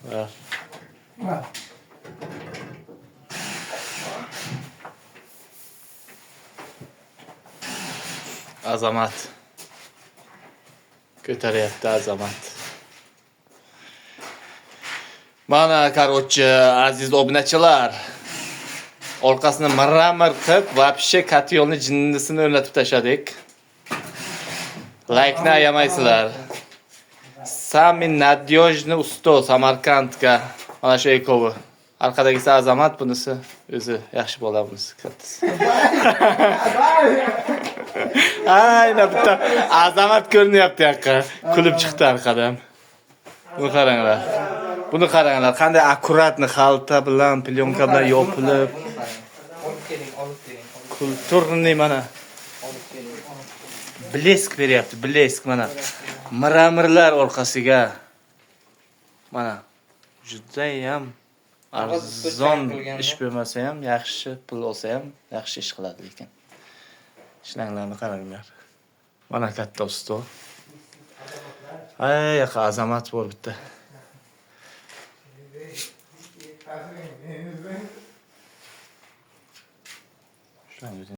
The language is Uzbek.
Va. Azamat. Ko'taryapti Azamat. Mana, короче, aziz obunachilar. Orqasini mramor qilib, вообще katyolni jinnisini o'rnatib tashladik. Laykni ayamaysizlar. Самый надежный usto Samarkandga. Mana shu ekovi. Orqadagisi Azamat, bunisi o'zi yaxshi bola bunisi kattasi. Ayna bitta Azamat ko'rinyapti yoqqa. Kulib chiqdi orqadan. Buni qaranglar. Buni qaranglar, qanday akkuratni xalta bilan, plyonka bilan yopilib, Olib keling, olib keling, olib kulturniy mana olib keling. Olib keling. Blesk beryapti, blesk mana. Mramorlar orqasiga. Mana judayam arzon ish bo'lmasa ham, yaxshi pul olsa ham, yaxshi ish qiladi lekin. Shlanglarni qaranglar. Mana katta usta. Ay, yoqa Azamat bor bitta. Shlang.